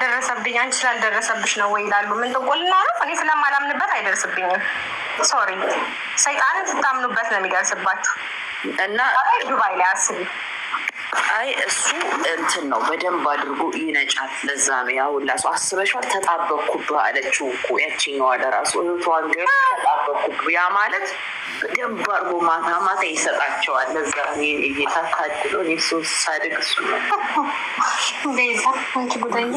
ስላልደረሰብኝ፣ አንቺ ስላልደረሰብሽ ነው ወይ ይላሉ። ምን ጥንቁልና ነው? እኔ ስለማላምንበት አይደርስብኝም። Sorry፣ ሰይጣንን ስታምኑበት ነው የሚደርስባችሁ። እና ዱባይ ላይ አስቢ። አይ፣ እሱ እንትን ነው፣ በደንብ አድርጎ ይነጫል። ለዛ ነው ያ ሁላ ሰው፣ አስበሽዋል። ተጣበቅኩብህ አለችው እኮ ያችኛዋ ለራሱ እህቷን ገ ተጣበቅኩብህ። ያ ማለት በደንብ አድርጎ ማታ ማታ ይሰጣቸዋል። ለዛ ነው ጌታ ታድሎ እኔ እሱን ሳድግ እሱ ነው። ቤዛ፣ አንቺ ጉደኛ።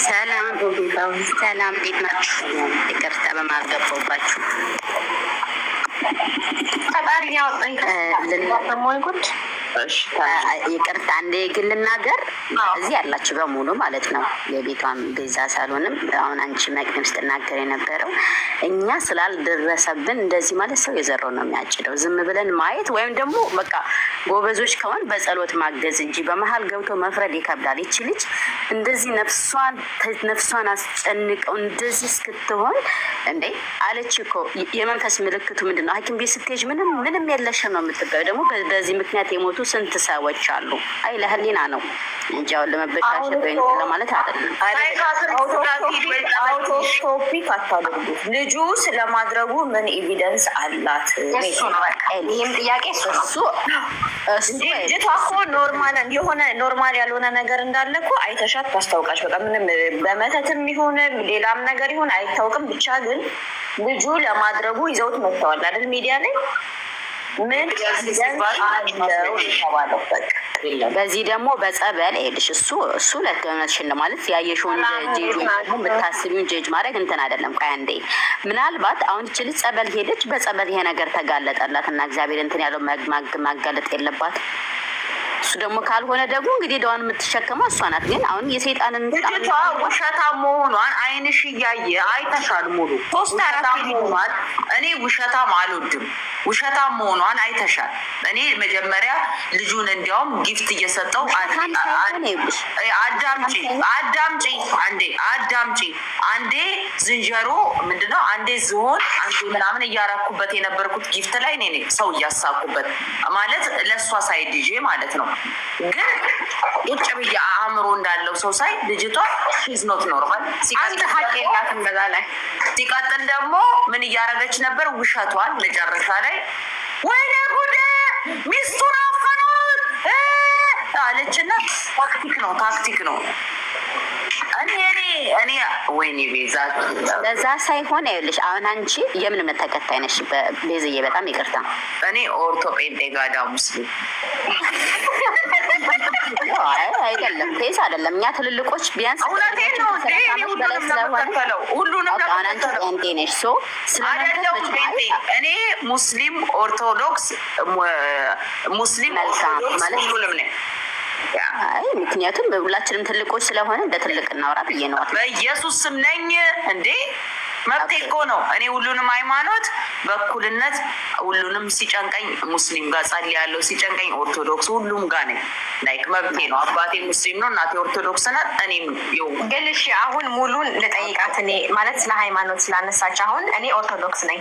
ሰላም ሰላም፣ እንዴት ናችሁ? ይቅርታ በማልገባባችሁ። ፈጣሪ ያወጣኝ ወይ ጉድ! ይቅርታ፣ አንዴ ግን ልናገር። እዚህ ያላችሁ በሙሉ ማለት ነው፣ የቤቷን ቤዛ ሳልሆንም አሁን አንቺ መቅደም ስትናገር የነበረው እኛ ስላልደረሰብን እንደዚህ ማለት ሰው የዘራው ነው የሚያጭደው። ዝም ብለን ማየት ወይም ደግሞ በቃ ጎበዞች ከሆን በጸሎት ማገዝ እንጂ በመሀል ገብቶ መፍረድ ይከብዳል። ይቺ ልጅ እንደዚህ ነፍሷን አስጨንቀው እንደዚህ እስክትሆን እንዴ አለች እኮ። የመንፈስ ምልክቱ ምንድን ነው? ሐኪም ቤት ስትሄጅ ምንም ምንም የለሽም ነው የምትባየው። ደግሞ በዚህ ምክንያት የሞቱ ስንት ሰዎች አሉ። አይ፣ ለህሊና ነው እንጂ አሁን ለመበሻሸቅ ወይ እንትን ለማለት አይደለም። Out of topic አታድርጉት። ልጁ ስለማድረጉ ምን evidence አላት? እሱ ነው በቃ። ይህም ጥያቄ እሱ ነው። እሱ እንጂ ልጅቷ እኮ normal የሆነ normal ያልሆነ ነገር እንዳለ እኮ አይተሻት ታስታውቃች። በቃ ምንም በመተትም ይሁን ሌላም ነገር ይሁን አይታወቅም። ብቻ ግን ልጁ ለማድረጉ ይዘውት መጥተዋል አይደል? ሚዲያ ላይ ምን evidence አለው የተባለው በቃ። በዚህ ደግሞ በጸበል ይኸውልሽ፣ እሱ ለእውነትሽን ነው ማለት ያየሽውን judge ወይም ደግሞ የምታስቢውን judge ማድረግ እንትን አይደለም። ቆይ አንዴ፣ ምናልባት አሁን ይቺ ልጅ ጸበል ሄደች፣ በጸበል ይሄ ነገር ተጋለጠላት እና እግዚአብሔር እንትን ያለው ማጋለጥ የለባትም። እሱ ደግሞ ካልሆነ ደግሞ እንግዲህ ደዋን የምትሸከመው እሷ ናት። ግን አሁን የሰይጣንን ልጅቷ ውሸታም መሆኗን አይንሽ እያየ አይተሻል። ሙሉ ሶስት አራት ውሸታም መሆኗን፣ እኔ ውሸታም አልወድም። ውሸታም መሆኗን አይተሻል። እኔ መጀመሪያ ልጁን እንዲያውም gift እየሰጠው ውሸታም ሳይሆን ይኸውልሽ አዳምጪ፣ አዳምጪ፣ አንዴ አዳምጪ። አንዴ ዝንጀሮ ምንድነው፣ አንዴ ዝሆን፣ አንዴ ምናምን እያረኩበት የነበርኩት gift ላይ እኔ ነኝ ሰው እያሳኩበት ማለት ለእሷ side ይዤ ማለት ነው። ግን ቁጭ ብዬ አእምሮ እንዳለው ሰው ሳይ ልጅቷ she's not normal። አንድ ሀቅ የላትም በዛ ላይ። ሲቀጥል ደግሞ ምን እያደረገች ነበር? ውሸቷን መጨረሻ ላይ ወይኔ ጉዴ ሚስቱን አፈኑት አለችና ታክቲክ ነው፣ ታክቲክ ነው። እኔ ወይኔ ቤዛ። ለዛ ሳይሆን ይኸውልሽ፣ አሁን አንቺ የምን እምነት ተከታይ ነሽ? ቤዝዬ፣ በጣም ይቅርታ። እኔ ኦርቶ ጴንጤ ጋዳ ሙስሊም። አይ፣ አይደለም፣ ፌዝ አይደለም። እኛ ትልልቆች ቢያንስ እውነቴን ነው እንዴ? እኔ ሁሉንም ነው የምከተለው፣ ሁሉንም ነው አሁን አንቺ የምከተለው። ጴንጤ ነሽ፣ so ስለ መንፈስ አይደለሁም መቼም ጴንጤ። እኔ ሙስሊም ኦርቶዶክስ፣ ሙስሊም መልካም ኦርቶዶክስ ማለት ሁሉንም ነኝ። አይ፣ ምክንያቱም ሁላችንም ትልቆች ስለሆነ እንደ ትልቅ እናውራ ብዬ ነው። በኢየሱስ ስም ነኝ እንዴ፣ መብቴ እኮ ነው። እኔ ሁሉንም ሃይማኖት በእኩልነት፣ ሁሉንም ሲጨንቀኝ ሙስሊም ጋር ጸልያለሁ፣ ሲጨንቀኝ ኦርቶዶክስ፣ ሁሉም ጋር ነኝ። Like መብቴ ነው። አባቴ ሙስሊም ነው፣ እናቴ ኦርቶዶክስ ናት። እኔም ይኸው። ግን እሺ፣ አሁን ሙሉን ልጠይቃት። እኔ ማለት ስለ ሃይማኖት ስላነሳች አሁን እኔ ኦርቶዶክስ ነኝ።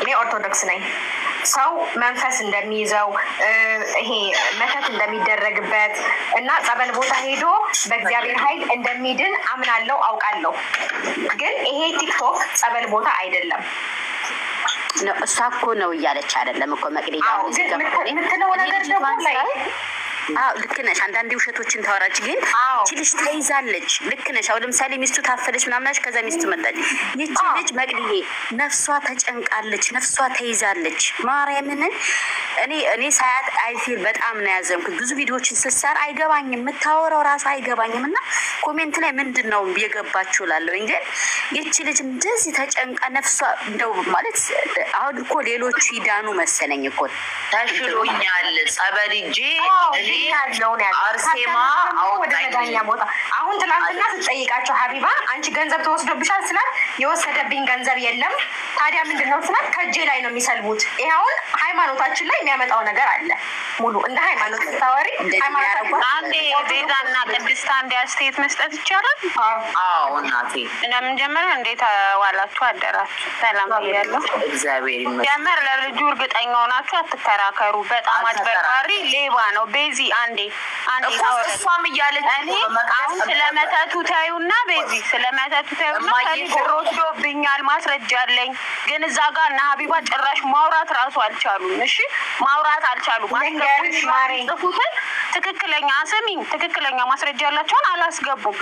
እኔ ኦርቶዶክስ ነኝ። ሰው መንፈስ እንደሚይዘው፣ ይሄ መተት እንደሚደረግበት እና ጸበል ቦታ ሄዶ በእግዚአብሔር ኃይል እንደሚድን አምናለሁ፣ አውቃለሁ። ግን ይሄ ቲክቶክ ጸበል ቦታ አይደለም። ነው፣ እሷ እኮ ነው እያለች አይደለም እኮ መቅደያ። አዎ፣ ግን የምትለው ነገር ደግሞ ላይ አዎ፣ ልክ ነሽ። አንዳንዴ ውሸቶችን ታወራች፣ ግን ይቺ ልጅ ተይዛለች። ልክ ነሽ። አሁን ለምሳሌ ሚስቱ ታፈለች ምናምናች፣ ከዛ ሚስቱ መጣች። ይቺ ልጅ መቅድዬ ነፍሷ ተጨንቃለች፣ ነፍሷ ተይዛለች። ማርያምን እኔ ሳያት I feel በጣም ነው ያዘንኩት። ብዙ ቪዲዮዎችን ስትሰራ አይገባኝም፣ የምታወራው ራሱ አይገባኝም። እና comment ላይ ምንድን ነው የገባችሁ እላለሁኝ። ግን ይቺ ልጅ እንደዚህ ተጨንቃ ነፍሷ እንደው ማለት አሁን እኮ ሌሎቹ ይዳኑ መሰለኝ እኮ። ተሽሎኛል፣ ጸበል ሂጄ እኔ ያለውን ያለው አርሴማ ወደ አወጣኝ። መዳኛ ቦታ። አሁን ትናንትና ስትጠይቃቸው ሀቢባ አንቺ ገንዘብ ተወስዶብሻል ስላት የወሰደብኝ ገንዘብ የለም። ታዲያ ምንድን ነው ስላት ከእጄ ላይ ነው የሚሰልቡት። ይሄ አሁን ሃይማኖታችን ላይ የሚያመጣው ነገር አለ። ሙሉ እንደ ሃይማኖት ስታወሪ እንደዚህ የሚያደርጓት አንዴ ቤዛና ቅድስት፣ አንዴ አስተያየት መስጠት ይቻላል? አዎ እናቴ። እንደምንጀምር እንዴት ዋላችሁ አደራችሁ? ሰላም ብያለሁ። እግዚአብሔር ይመስገን። ጀመር ለልጁ እርግጠኛ ሆናችሁ አትከራከሩ። በጣም አጭበርባሪ ሌባ ነው። ቤዚ አንዴ አንዴ እኮ ታወራለች። እሷም እያለች እኔ አሁን ስለ መተቱ ታዩና ቤዚ ስለ መተቱ ታዩና እማዬ ከኔ ብር ወስዶብኛል፣ ማስረጃ አለኝ። ግን እዛ ጋር እነ ሀቢባ ጭራሽ ማውራት ራሱ አልቻሉም። እሺ ማውራት አልቻሉም። ልንገርሽ ማሬ። ጽፉትን ትክክለኛ ስሚኝ፣ ትክክለኛ ማስረጃ ያላቸውን አላስገቡም።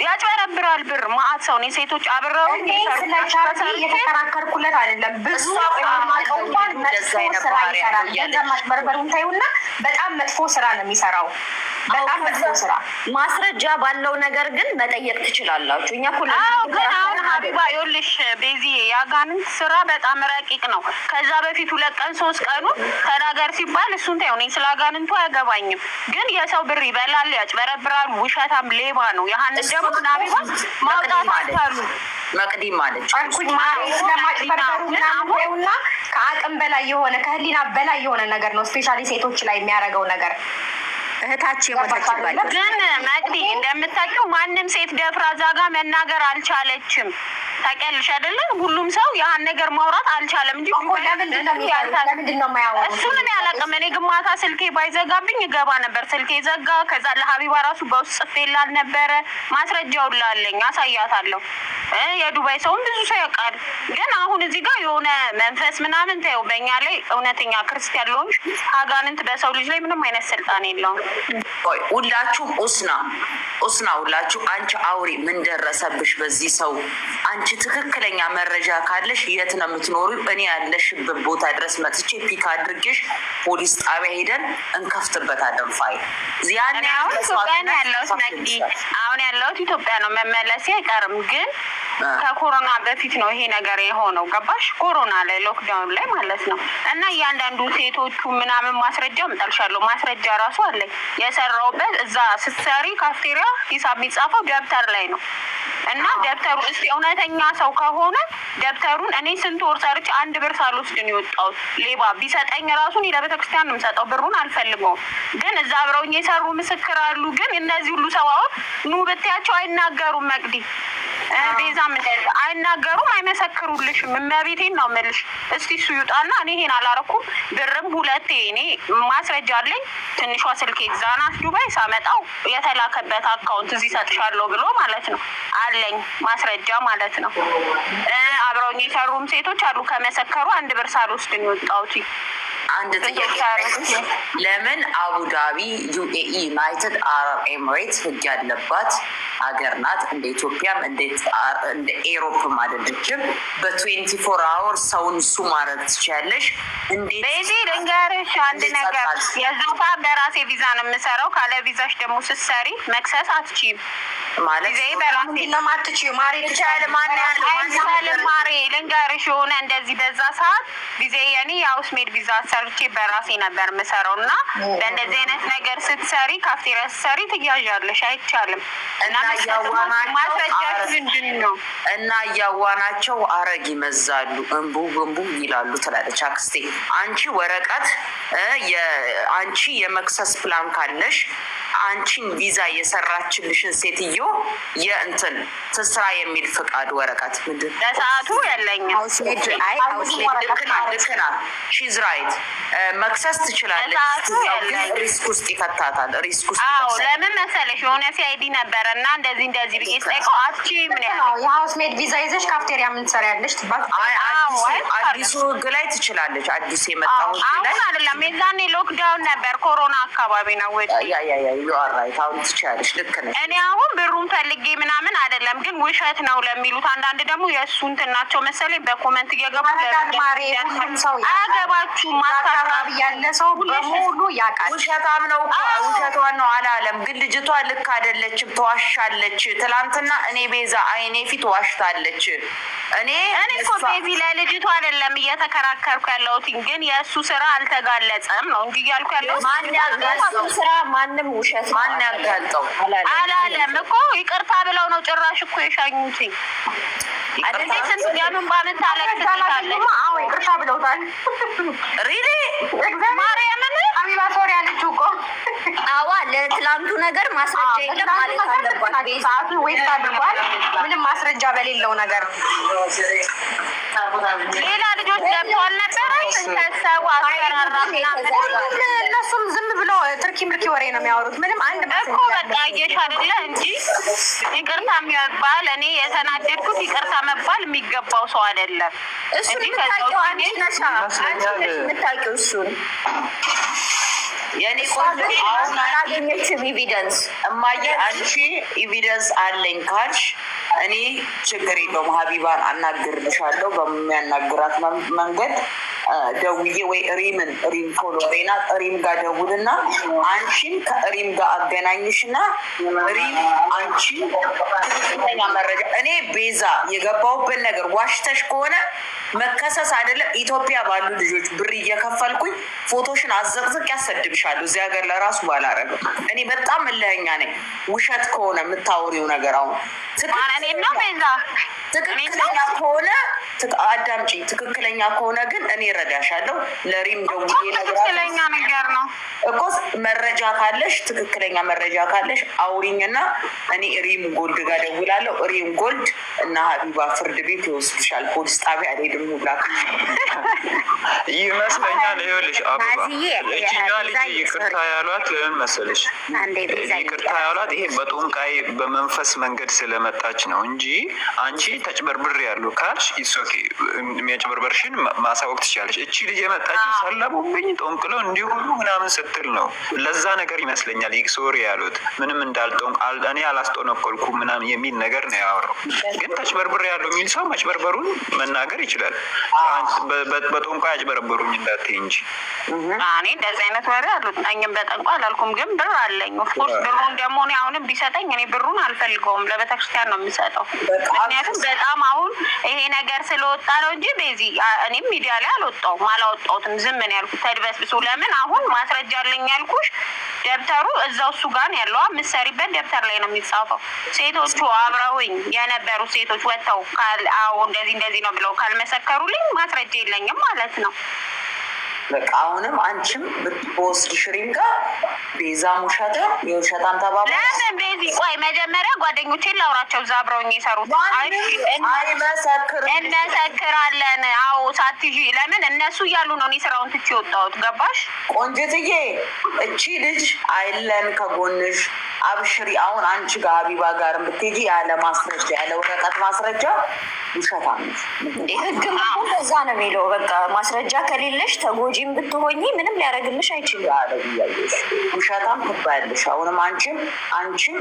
ያጭበረብራል ብር ማአት ሰው እኔ ሴቶች አብረው እኔ ስለ ቻርሊ እየተከራከርኩለት አይደለም። ብዙ እሷ የማውቀው እንኳን እንደዛ መጥፎ አይነት ስራ ባህሪ ይሰራል። ያለው ገንዘብ ማጭበርበሩን ታዩና በጣም መጥፎ ስራ ነው የሚሰራው። በጣም መጥፎ ስራ። ማስረጃ ባለው ነገር ግን መጠየቅ ትችላላችሁ። እኛ እኮ አዎ ግን አሁን ሀቢባ ይኸውልሽ ቤዚ የአጋንንት ስራ በጣም ረቂቅ ነው። ከዛ በፊት 2 ቀን 3 ቀኑ ተናገር ሲባል እሱን ተይው፣ እኔ ስለ አጋንንቱ አያገባኝም። ግን የሰው ብር ይበላል፣ ያጭበረብራል፣ ውሸታም ሌባ ነው። ያህንን ደግሞ ሀቢባ ማውጣት አልቻሉም። መቅዲ ማለች አልኩኝ ማሬ ስለማጭበርበሩ ምናምን ታዩና ከአቅም በላይ የሆነ ከህሊና በላይ የሆነ ነገር ነው። Especially ሴቶች ላይ የሚያደርገው ነገር። እህታችሁ የሞተችባቸው ግን መቅዲ እንደምታውቂው ማንም ሴት ደፍራ እዛ ጋ መናገር አልቻለችም። ታውቂያለሽ አይደለ? ሁሉም ሰው ያህን ነገር ማውራት አልቻለም እንጂ እኮ ለምንድን ነው የሚፈሩት? ለምንድን ነው የማያወሩት? እሱንም ያላቅም። እኔ ግማታ ስልኬ ባይዘጋብኝ እገባ ነበር። ስልኬ ዘጋ። ከዛ ለሀቢባ ራሱ በውስጥ ጽፌላል ነበረ። ማስረጃውን ላለኝ አሳያታለሁ። የዱባይ ሰውም ብዙ ሰው ያውቃል። ግን አሁን እዚህ ጋር የሆነ መንፈስ ምናምን ተይው፣ በእኛ ላይ እውነተኛ ክርስቲያን ለሆንሽ አጋንንት በሰው ልጅ ላይ ምንም አይነት ስልጣን የለውም። ቆይ ሁላችሁም ኡስና ኡስና ሁላችሁ አንቺ አውሪ፣ ምን ደረሰብሽ በዚህ ሰው? አንቺ ትክክለኛ መረጃ ካለሽ የት ነው የምትኖሪ? እኔ ያለሽበት ቦታ ድረስ መጥቼ pick አድርጌሽ ፖሊስ ጣቢያ ሄደን እንከፍትበታለን ፋይል። ያን እኔ አሁን ኢትዮጵያ ነው ያለሁት መቅዲ፣ አሁን ያለሁት ኢትዮጵያ ነው። መመለሴ አይቀርም ግን ከኮሮና በፊት ነው ይሄ ነገር የሆነው። ገባሽ? ኮሮና ላይ lockdown ላይ ማለት ነው። እና እያንዳንዱ ሴቶቹ ምናምን ማስረጃ እምጠልሻለሁ። ማስረጃ ራሱ አለኝ የሰራውበት። እዛ ስትሰሪ ካፍቴሪያ ሂሳብ የሚጻፈው ደብተር ላይ ነው። እና ደብተሩ እስቲ እውነተኛ ሰው ከሆነ ደብተሩን እኔ ስንት ወር ሰርቼ 1 ብር ሳልወስድ ነው የወጣሁት። ሌባ ቢሰጠኝ ራሱ እኔ ለቤተ ክርስቲያን ነው የምሰጠው፣ ብሩን አልፈልገውም። ግን እዛ አብረውኝ የሰሩ ምስክር አሉ። ግን እነዚህ ሁሉ ሰው አሁን ኑ ብትያቸው አይናገሩም። መቅዲ ቤዛም እንደዛ አይናገሩም፣ አይመሰክሩልሽም። እመቤቴን ነው የምልሽ። እስቲ እሱ ይውጣና እኔ ይሄን አላረኩም። ብርም ሁለቴ እኔ ማስረጃ አለኝ። ትንሿ ስልኬ እዛ ናት ዱባይ ሳመጣው የተላከበት account እዚህ ሰጥሻለሁ ብሎ ማለት ነው አለኝ ማስረጃ ማለት ነው። አብረውኝ የሰሩም ሴቶች አሉ ከመሰከሩ 1 ብር ሳልወስድ ነው የወጣሁት። አንድ ጥያቄ፣ ለምን አቡዳቢ UAE United Arab Emirates ህግ ያለባት ሀገር ናት። እንደ ኢትዮጵያም እንደ Europe ም አይደለችም። በ 24 hour ሰውን sue ማድረግ ትችያለሽ። እንዴት ቤዚ ልንገርሽ አንድ ነገር፣ የዞታ በራሴ ቪዛ ነው የምሰራው። ካለ ቪዛሽ ደግሞ ስትሰሪ መክሰስ አትችይም። ማለት ጊዜ በራሴ ምንድን ነው የማትችይው ማሬ? ይቻላል። ማን ያለው? አይቻልም ማሬ፣ ልንገርሽ የሆነ እንደዚህ በዛ ሰዓት ጊዜ የኔ የ housemaid ቪዛ ሰርቼ በራሴ ነበር የምሰራው እና በእንደዚህ አይነት ነገር ስትሰሪ ካፍቴሪያ ስትሰሪ ትያዣለሽ። አይቻልም። እና እና እያዋናቸው ማስረጃሽ ምንድን ነው? እና እያዋናቸው አረግ ይመዛሉ፣ እንቡ እንቡ ይላሉ ትላለች አክስቴ። አንቺ ወረቀት አንቺ የመክሰስ ፕላን ካለሽ አንቺን ቪዛ የሰራችልሽን ሴትዮ የእንትን ትስራ የሚል ፍቃድ ወረቀት ምንድን ለሰዓቱ የለኝም። Housemaid አይ housemaid ልክ ናት፣ ልክ ናት። She's right፣ መክሰስ ትችላለች። ለሰዓቱ ግን የለኝም። Risk ውስጥ ይከታታል። Risk ውስጥ አዎ ይከታታል። ለምን መሰለሽ የሆነ CID ነበረ እና እንደዚህ እንደዚህ ብዬ ስጠይቀው አትችይም ነው ያለኝ። የ housemaid ቪዛ ይዘሽ ካፍቴሪያ ምን ትሰሪያለሽ ትባል። አይ አዎ፣ አይቻልም። አዲሱ ህግ ላይ ትችላለች። አዲሱ የመጣው ህግ ላይ አሁን አይደለም፣ የዛኔ lockdown ነበር፣ ኮሮና አካባቢ ነው። ወይ Yeah, yeah, yeah, you are right። አሁን ትችላለች። ልክ ነሽ። እኔ አሁን ብሩን ፈልጌ ምናምን አይደለም፣ ግን ውሸት ነው ለሚሉት አንዳንድ ደግሞ የእሱ እንትን ናቸው መሰለኝ በ comment እየገቡ ያውቃል ማሬ፣ ሁሉም ሰው ያውቃል። አያገባችሁም። አካባቢ ያለ ሰው በሙሉ ያውቃል። ውሸታም ነው እኮ ውሸቷን ነው አላለም። ግን ልጅቷ ልክ አይደለችም፣ ተዋሻለች። ትላንትና እኔ ቤዛ አይኔ ፊት ዋሽታለች። እኔ እኔ እኮ ቤዚ ለልጅቷ አይደለም እየተከራከርኩ ያለሁት፣ ግን የእሱ ስራ አልተጋለጸም ነው እንጂ እያልኩ ያለሁት። ማን ያጋልጠው? ስራ ማንም ውሸት ነው ማን ያጋልጠው? አላለም። አላለም እኮ ይቅርታ ብለው ነው ጭራሽ እኮ የሸኙትኝ። እንዴ ስንት ገምን ባምታለቅስ ሴት አለች። አዎ ይቅርታ ብለውታል። Really? ማርያምን። ሀቢባ sorry አለችው እኮ። አዋ፣ ለትላንቱ ነገር ማስረጃ የለም ማለት አለባት። ሰዓቱ waste አድርጓል። ምንም ማስረጃ በሌለው ነገር። ሌላ ልጆች ገብተዋል ነበረ፣ ከሰው አስፈራራ ምናምን። ሁሉም እነሱም ዝም ብሎ ትርኪ ምርኪ ወሬ ነው የሚያወሩት። ምንም አንድ እኮ በቃ አየሽ አይደለ እንጂ ይቅርታ የሚባል፣ እኔ የተናደድኩት ይቅርታ መባል የሚገባው ሰው አይደለም። እሱን እንጂ ከዛ የምታውቂው ውጭ አንቺ ነሽ፣ አንቺ ነሽ የምታውቂው እሱን። የኔ ቆንጆ፣ አሁን አላገኘችም evidence። እማዬ፣ አንቺ evidence አለኝ ካልሽ እኔ ችግር የለውም፣ ሀቢባን አናግርልሻለሁ። በሚያናግራት መንገድ ደውዬ ወይ ሪምን፣ ሪም follower ኤ ናት፣ ሪም ጋር ደውልና አንቺን ከሪም ጋር አገናኝሽና ሪም አንቺን ትክክለኛ መረጃ፣ እኔ ቤዛ የገባሁበት ነገር ዋሽተሽ ከሆነ መከሰስ አይደለም፣ ኢትዮጵያ ባሉ ልጆች ብር እየከፈልኩኝ ፎቶሽን አዘቅዝቅ ያሰድብሻለሁ። እዚህ ሀገር ለራሱ ባላረገው እኔ በጣም እልኸኛ ነኝ። ውሸት ከሆነ የምታወሪው ነገር አሁን ማን፣ እኔ ነው ቤዛ? ትክክለኛ ከሆነ፣ አዳምጪኝ። ትክክለኛ ከሆነ ግን እኔ እረዳሻለሁ። ለሪም ደውዬ እነግራለሁ። ትክክለኛ ነገር ነው። እኮ መረጃ ካለሽ፣ ትክክለኛ መረጃ ካለሽ አውሪኝና እኔ ሪም ጎልድ ጋር ደውላለሁ። ሪም ጎልድ እና ሀቢባ ፍርድ ቤት ይወስዱሻል። ፖሊስ ጣቢያ አልሄድም ሁላ። ይመስለኛል። ይኸውልሽ አበባ፣ ማዝዬ፣ እችኛዋ ልጅ ቤዛዬ፣ ይቅርታ ያሏት ለምን መሰለሽ? አንዴ ቤዛ። ይቅርታ ያሏት ይሄ በጦንቃይ በመንፈስ መንገድ ስለመጣች ነው እንጂ አንቺ ተጭበርብር ያሉ ካልሽ it's okay፣ የሚያጭበርበርሽን ማሳወቅ ትችላለሽ። እቺ ልጅ የመጣችው ሰለቡብኝ፣ ጦንቅለው እንዲሆኑ ምናምን ስትል ነው። ለዛ ነገር ይመስለኛል sorry ያሉት። ምንም እንዳልጦንቅ፣ እኔ አላስጦነቆልኩ ምናምን የሚል ነገር ነው ያወራው። ግን ተጭበርብር ያለው የሚል ሰው መጭበርበሩን መናገር ይችላል። በጦንቋይ አጭበረበሩኝ እንዳትይ እንጂ። እኔ እንደዚህ አይነት ወሬ አልወጣኝም። በጠንቋ አላልኩም፣ ግን ብር አለኝ። Of course ብሩን ደግሞ እኔ አሁንም ቢሰጠኝ እኔ ብሩን አልፈልገውም፣ ለቤተክርስቲያን ነው የምሰጠው። ምክንያቱም በጣም አሁን ይሄ ነገር ስለወጣ ነው እንጂ ቤዚ እኔም ሚዲያ ላይ አልወጣውም፣ አላወጣሁትም። ዝም ነው ያልኩት ተድበስብሶ። ለምን አሁን ማስረጃ አለኝ ያልኩሽ ደብተሩ እዛው እሱ ጋር ነው ያለው። የምትሰሪበት ደብተር ላይ ነው የሚጻፈው። ሴቶቹ አብረውኝ የነበሩ ሴቶች ወጥተው አዎ እንደዚህ እንደዚህ ነው ብለው ካልመሰከሩልኝ ማስረጃ የለኝም ማለት ነው። በቃ አሁንም አንቺም ብትወስድሽ ሪም ጋር ቤዛም ውሸታም የውሸታም ተባባ ለምን ቤዚ? ቆይ መጀመሪያ ጓደኞቼን ላውራቸው፣ እዛ አብረውኝ የሰሩት። አይመሰክርም። እንመሰክራለን። አዎ ሳትይዢ፣ ለምን እነሱ እያሉ ነው እኔ ስራውን ትቼ የወጣሁት። ገባሽ? ቆንጅትዬ፣ እቺ ልጅ አይለን ከጎንሽ፣ አብሽሪ። አሁን አንቺ ጋር ሀቢባ ጋር ብትሄጂ ያለ ማስረጃ፣ ያለ ወረቀት ማስረጃ ውሸታም ነሽ። እንዴ፣ ህግም እኮ እንደዛ ነው የሚለው። በቃ ማስረጃ ከሌለሽ ተጎጂም ብትሆኚ ምንም ሊያደርግልሽ አይችልም። ያለ እያየሽ ውሸታም ትባያለሽ። አሁንም አንቺም አንቺም